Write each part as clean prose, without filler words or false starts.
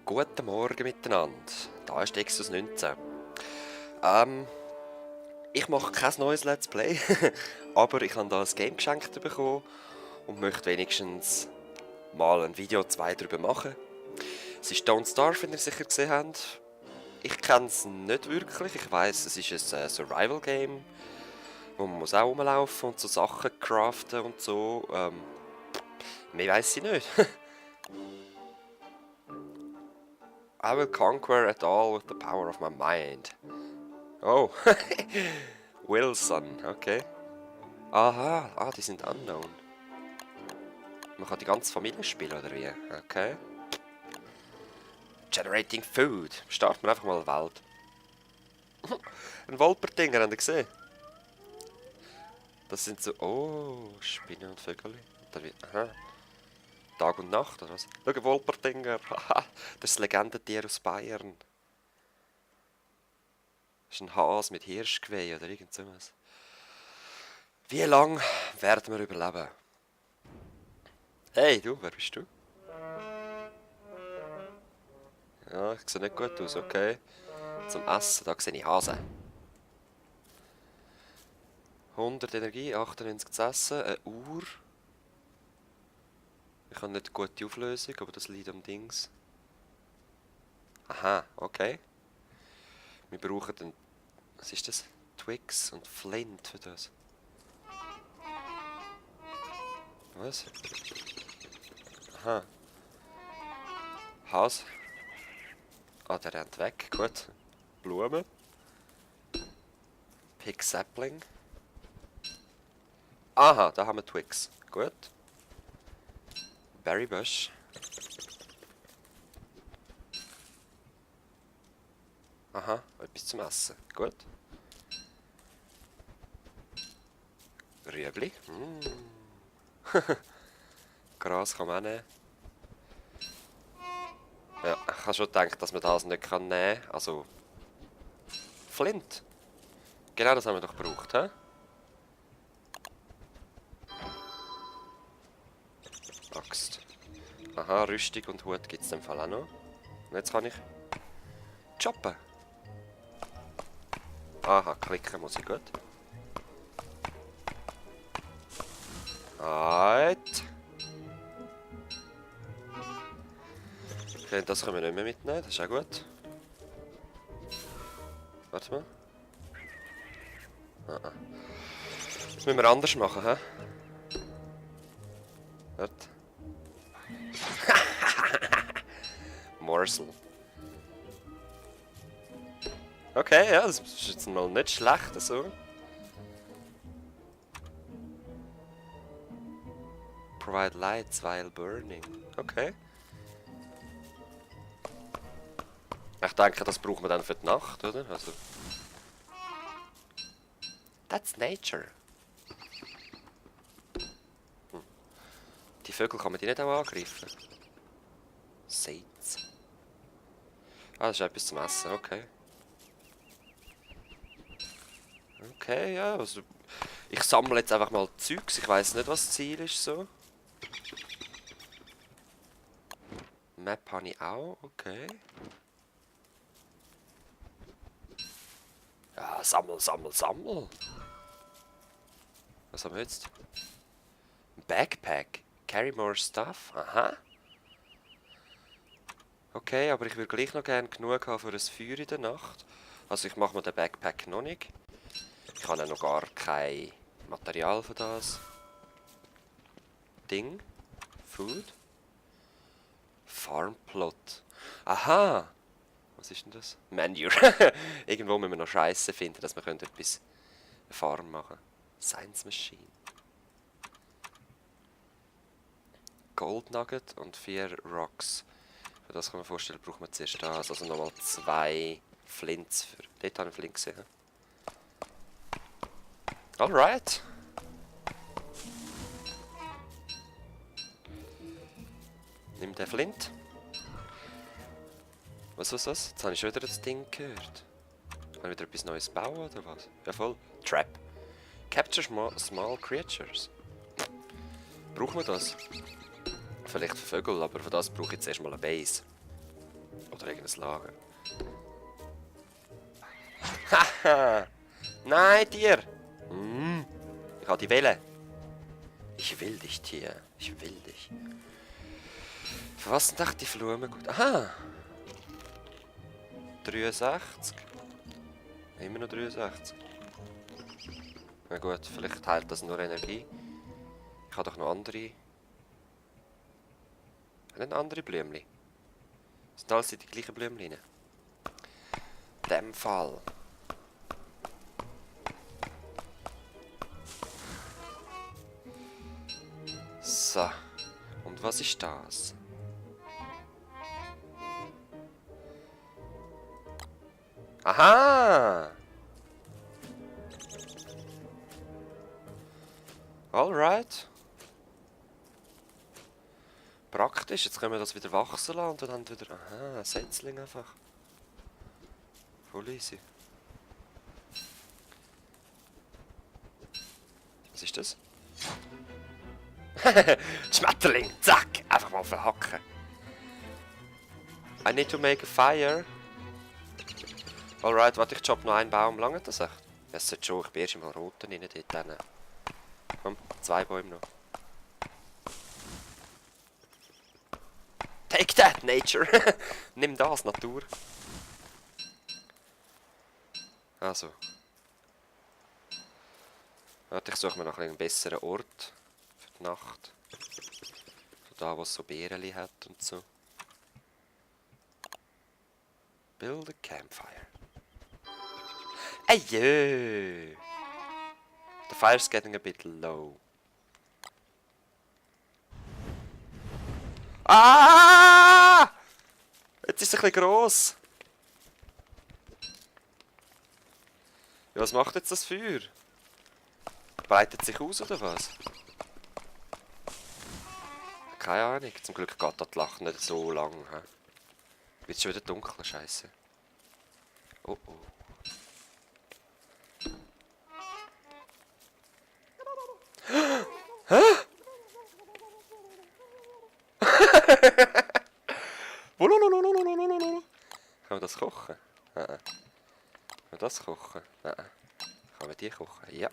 Guten Morgen miteinander. Da ist Exodus 19. Ich mache kein neues Let's Play, aber ich habe da ein Game geschenkt bekommen und möchte wenigstens mal ein Video 2 darüber machen. Es ist Don't Starve, wenn ihr sicher gesehen habt. Ich kenne es nicht wirklich. Ich weiss, es ist ein Survival-Game, wo man muss auch rumlaufen und so Sachen craften und so. Mehr weiss ich nicht. I will conquer it all with the power of my mind. Oh, Wilson, okay. Aha, die sind unknown. Man kann die ganze Familie spielen, oder wie? Okay. Generating Food. Starten wir einfach mal eine Welt. Ein Wolpertinger, habt ihr gesehen? Das sind so... Oh, Spinnen und Vögel. Aha. Tag und Nacht, oder was? Schau, Wolpertinger. Haha, das ist das Legendentier aus Bayern. Das ist ein Hase mit Hirschgeweih oder irgend sowas. Wie lange werden wir überleben? Hey, du, wer bist du? Ja, ich sehe nicht gut aus, okay. Zum Essen, da sehe ich Hasen. 100 Energie, 98 zu essen, eine Uhr. Ich habe nicht gute Auflösung, aber das liegt am Dings. Aha, okay. Wir brauchen den... Was ist das? Twix und Flint für das. Was? Aha. Haus. Ah, der rennt weg. Gut. Blumen. Pick Sapling. Aha, da haben wir Twix. Gut. Berry Bush. Aha, etwas zum Essen. Gut. Rüebli. Gras kann man auch nehmen. Ja, ich habe schon gedacht, dass man das nicht nehmen kann. Also... Flint. Genau das haben wir doch gebraucht, hä? Axt. Aha, Rüstung und Hut gibt es im Fall auch noch. Und jetzt kann ich... choppen. Aha, klicken muss ich gut. Right. Okay, das können wir nicht mehr mitnehmen, das ist auch gut. Warte mal. Das müssen wir anders machen, hä? Warte. Morsel. Okay, ja, das ist jetzt mal nicht schlecht so. Provide lights while burning. Okay. Ich denke, das brauchen wir dann für die Nacht, oder? Also. That's nature. Die Vögel kann man die nicht auch angreifen? Seeds. Ah, das ist etwas zum Essen, okay. Okay, ja, also... Ich sammle jetzt einfach mal Zeugs, ich weiß nicht, was das Ziel ist, so. Map habe ich auch, okay. Ja, sammel. Was haben wir jetzt? Backpack. Carry more stuff. Aha. Okay, aber ich würde gleich noch gerne genug haben für ein Feuer in der Nacht. Also ich mache mir den Backpack noch nicht. Ich habe noch gar kein Material für das. Ding. Food. Farmplot. Aha. Was ist denn das? Manure. Irgendwo müssen wir noch Scheiße finden, dass wir etwas eine Farm machen können. Science Machine. Gold Nugget und 4 Rocks. Für das kann man vorstellen, braucht man zuerst das. Also nochmal 2 Flints. Dort habe ich Flint gesehen. Alright. Nimm den Flint. Was? Jetzt habe ich schon wieder das Ding gehört. Kann ich wieder etwas Neues bauen oder was? Ja voll. Trap. Capture small creatures. Brauchen wir das? Vielleicht für Vögel, aber für das brauche ich jetzt erstmal eine Base. Oder irgendein Lager. Haha! Nein, Tier! Ich habe die Welle. Ich will dich, Tier. Ich will dich. Für was sind echt die Blumen gut? Aha! 63. Immer noch 63. Na gut, vielleicht heilt das nur Energie. Ich habe doch noch andere. Nicht andere Blümchen. Sind alles die gleichen Blümchen? In dem Fall. So. Und was ist das? Aha! Alright. Praktisch, jetzt können wir das wieder wachsen lassen und dann wieder... Aha, ein Setzling einfach. Voll easy. Was ist das? Schmetterling, zack! Einfach mal verhacken. I need to make a fire. Alright, warte, ich choppe noch einen Baum. Lange das echt? Es sollte schon, ich bin erst im roten rein dort. Komm, 2 Bäume noch. Take that, Nature! Nimm das, Natur. Also. Warte, ich suche mir noch einen besseren Ort für die Nacht. So da, wo es so Beereli hat und so. Build a campfire. Ayö! The fire's getting a bit low. Ah! Jetzt ist es ein bisschen gross. Ja, was macht jetzt das Feuer? Breitet sich aus oder was? Keine Ahnung. Zum Glück geht das Lachen nicht so lang. Wird schon wieder dunkel, Scheiße. Oh oh. Hä? Kann man das kochen? Nein. Kann man das kochen? Nein. Kann man die kochen? Ja.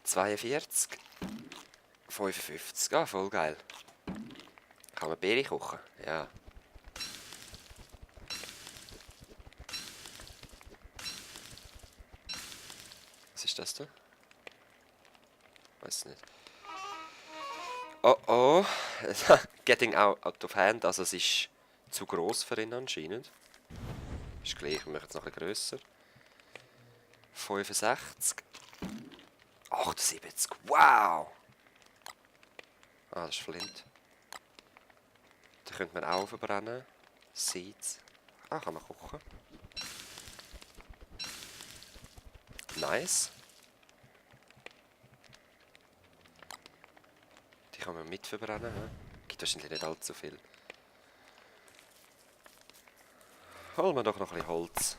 42. 55. Ah, voll geil. Kann man Beere kochen? Ja. Was ist das da? Weiß nicht. Oh oh. Getting out of hand. Also es ist zu gross für ihn anscheinend. Ist gleich, wir machen jetzt noch ein bisschen grösser. 65. 78. Wow! Ah, das ist Flint. Da könnte man auch verbrennen. Seeds. Ah, kann man kochen. Nice. Die kann man mit verbrennen. Gibt wahrscheinlich nicht allzu viel. Holen wir doch noch ein bisschen Holz.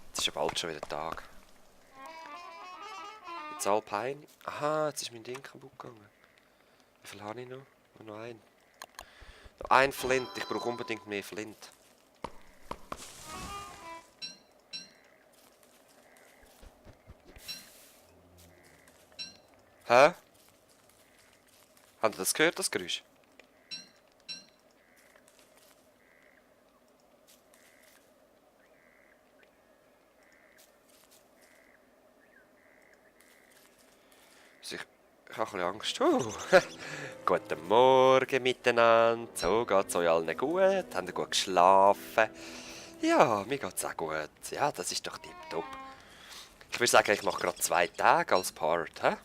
Jetzt ist ja bald schon wieder Tag. Jetzt Alpine. Aha, jetzt ist mein Ding kaputt gegangen. Wie viel habe ich noch? Noch einen. Noch ein Flint. Ich brauche unbedingt mehr Flint. Hä? Habt ihr das gehört, das Geräusch? Ich habe ein bisschen Angst. Guten Morgen miteinander. So, geht es euch allen gut? Habt ihr gut geschlafen? Ja, mir geht es auch gut. Ja, das ist doch tipptopp. Ich würde sagen, ich mache gerade 2 Tage als Part. Hä?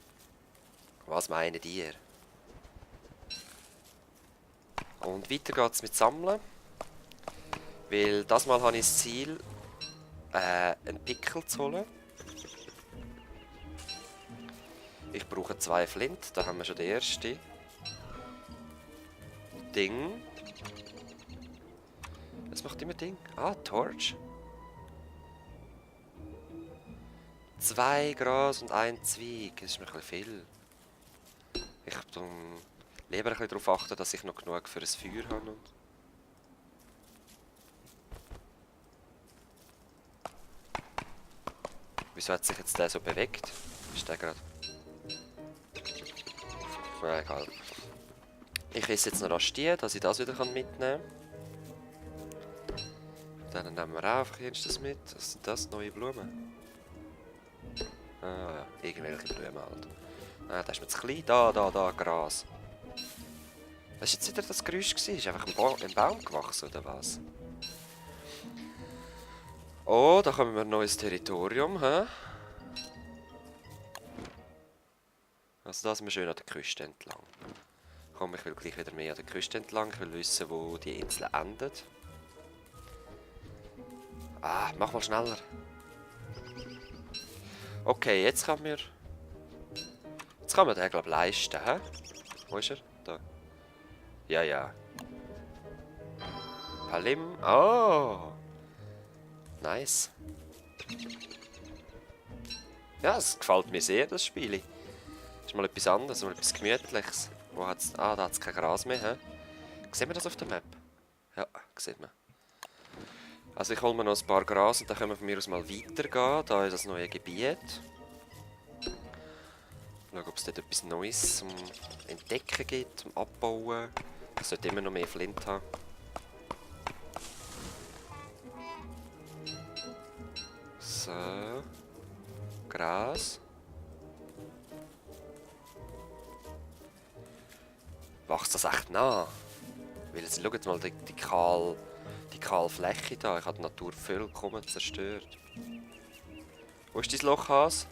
Was meint ihr? Und weiter geht es mit Sammeln. Weil das Mal habe ich das Ziel, einen Pickel zu holen. Ich brauche 2 Flint, da haben wir schon den ersten. Ding. Was macht immer Ding? Ah, Torch. 2 Gras und 1 Zweig. Das ist mir ein bisschen viel. Ich darum lieber ein bisschen darauf achten, dass ich noch genug für ein Feuer habe. Und wieso hat sich jetzt der so bewegt? Ist der gerade? Na egal. Ich esse jetzt noch rasch die, dass ich das wieder mitnehmen kann. Dann nehmen wir auch einfach das mit. Was sind das? Neue Blumen? Ah ja, irgendwelche Blumen halt. Ah, das ist mir zu klein. Da, Gras. Das war jetzt wieder das Geräusch. Ist einfach ein Baum gewachsen, oder was? Oh, da kommen wir ein neues Territorium, hä? Also da sind wir schön an der Küste entlang. Komm, ich will gleich wieder mehr an der Küste entlang. Ich will wissen, wo die Insel endet. Ah, mach mal schneller. Okay, jetzt kann man den, glaube ich, leisten, hä? Wo ist er? Da. Ja, ja. Palim. Oh! Nice. Ja, es gefällt mir sehr, das Spiel. Das ist mal etwas anderes, mal etwas Gemütliches. Wo hat's... Ah, da hat es kein Gras mehr, hä? Sehen wir das auf der Map? Ja, sieht man. Also ich hole mir noch ein paar Gras und dann können wir von mir aus mal weitergehen. Da ist das neue Gebiet. Schauen, ob es dort etwas Neues zum Entdecken gibt, zum Abbauen. Ich sollte immer noch mehr Flint haben. So. Gras. Wächst das echt nach? Weil jetzt, schau jetzt mal die kahle Fläche da. Ich habe die Natur vollkommen zerstört. Wo ist dein Loch, Has?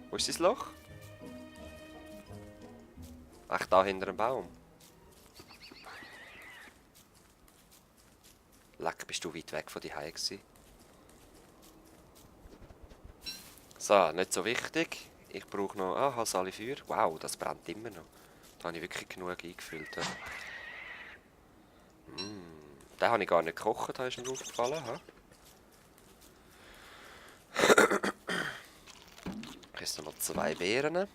Wo ist dein Loch? Ach, da hinter dem Baum. Leck, bist du weit weg von dir gewesen. So, nicht so wichtig. Ich brauche noch... Ah, habe alle Feuer. Wow, das brennt immer noch. Da habe ich wirklich genug eingefüllt. Ja. Den habe ich gar nicht gekocht, da ist mir aufgefallen. Ha? Ich esse noch 2 Beeren.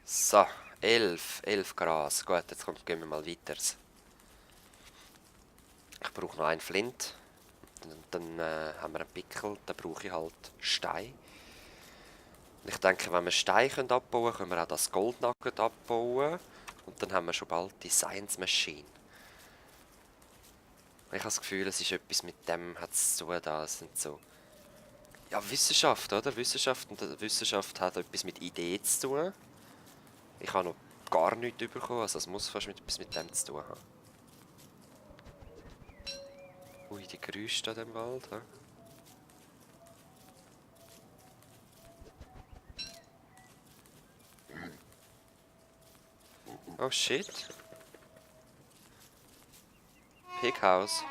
So, 11 Gras. Gut, jetzt gehen wir mal weiter. Ich brauche noch einen Flint. Dann haben wir einen Pickel, dann brauche ich halt Stein. Und ich denke, wenn wir Stein abbauen können, können wir auch das Goldnugget abbauen. Und dann haben wir schon bald die Science Machine. Ich habe das Gefühl, es ist etwas mit dem hat es zu tun. Das sind so... Ja, Wissenschaft, oder? Wissenschaft, und Wissenschaft hat etwas mit Ideen zu tun. Ich habe noch gar nichts bekommen, also es muss fast etwas mit dem zu tun haben. Ui, die Geräusche in diesem Wald. He? Oh shit. Pighouse.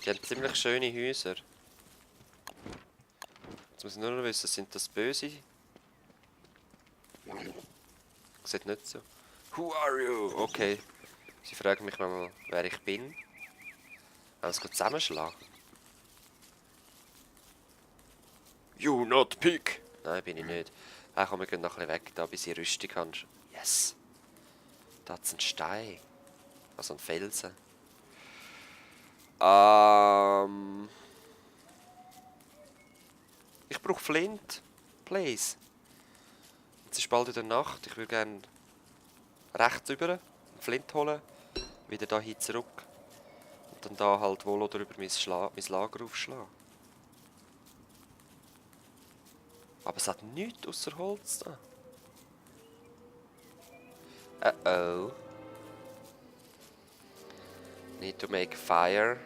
Die haben ziemlich schöne Häuser. Jetzt muss ich nur noch wissen, sind das böse? Sieht nicht so. Who are you? Okay. Sie fragen mich mal, wer ich bin. Wollen wir uns zusammenschlagen? You not pig! Nein, bin ich nicht. Ah, komm, wir gehen noch ein bisschen weg, da, bis ich Rüstung habe. Yes! Da hat es einen Stein. Also einen Felsen. Ich brauche Flint. Please. Es ist bald wieder Nacht. Ich würde gerne rechts rüber einen Flint holen. Wieder da hin zurück. Und dann da halt wohl oder über mein Lager aufschlagen. Aber es hat nichts außer Holz da. Uh-oh. Need to make fire.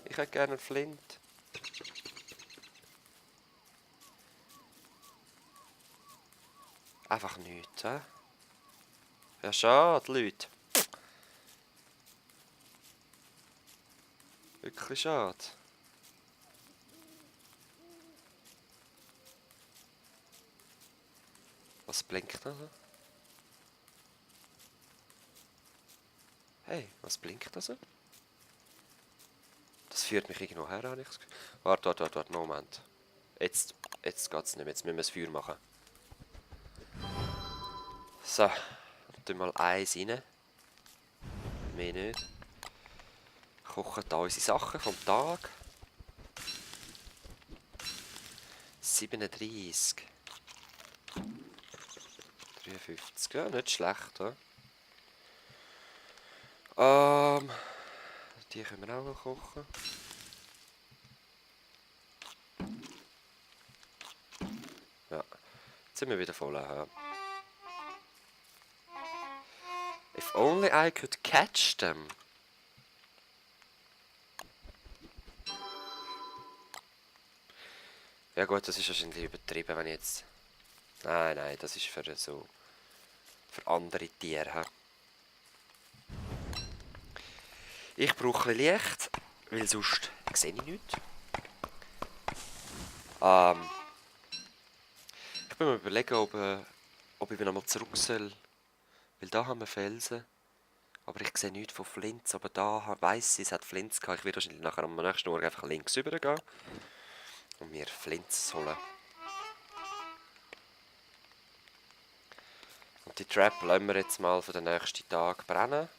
Ich hätte gerne einen Flint. Einfach nichts, hä? Ja, schade, Leute. Wirklich schade. Was blinkt da so? Hey, was blinkt da so? Das führt mich irgendwo her, habe ich das Gefühl. Warte, Moment. Jetzt geht es nicht mehr, jetzt müssen wir das Feuer machen. So, dann tun wir mal eins rein. Mehr nicht. Kochen da unsere Sachen vom Tag. 37. 53, ja, nicht schlecht, ja. Die können wir auch noch kochen. Ja, jetzt sind wir wieder voll. Ja. If only I could catch them. Ja gut, das ist wahrscheinlich übertrieben, wenn ich jetzt... Nein, das ist für so... für andere Tiere. Ich brauche ein bisschen Licht, weil sonst sehe ich nichts. Ich bin mir überlegen, ob ich nochmal zurück soll. Weil da haben wir Felsen. Aber ich sehe nichts von Flints. Aber da weiss ich, es hat Flints gehabt. Ich werde wahrscheinlich nachher am nächsten Morgen einfach links rübergehen. Und mir Flints holen. Und die Trap lassen wir jetzt mal für den nächsten Tag brennen.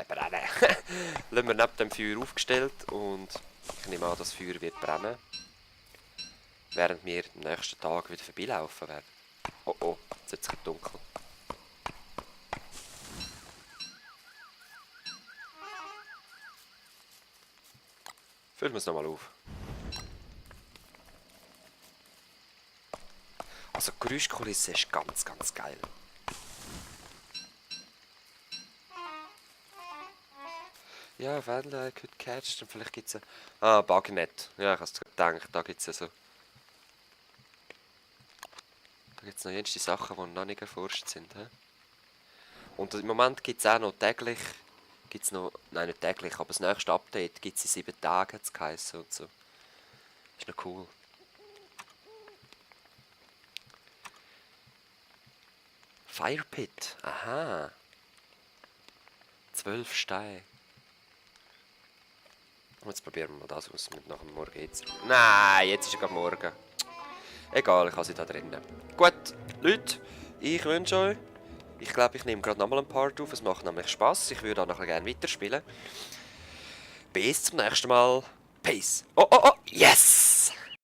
Brennen. Lassen wir neben dem Feuer aufgestellt. Und ich nehme an, das Feuer wird brennen. Während wir am nächsten Tag wieder vorbeilaufen werden. Oh, jetzt wird es dunkel. Füllen wir es nochmal auf. Also die Geräuschkulisse ist ganz, ganz geil. Ja, wenn I could catch, dann vielleicht gibt es Bugnet. Ja, ich habe es gedacht, da gibt es ja so... Da gibt es noch jenste Sachen, die noch nicht erforscht sind. He? Und im Moment gibt es auch noch täglich... Gibt's noch, nein, nicht täglich, aber das nächste Update gibt es in 7 Tagen, hat's geheissen und so. Ist noch cool. Firepit, aha. 12 Steine. Jetzt probieren wir mal das aus mit nach dem Morgen jetzt. Nein, jetzt ist es gerade morgen. Egal, ich habe sie da drinnen. Gut, Leute, ich wünsche euch... Ich glaube, ich nehme gerade nochmal ein Part auf. Es macht nämlich Spass. Ich würde auch noch gerne weiterspielen. Bis zum nächsten Mal. Peace. Oh, yes!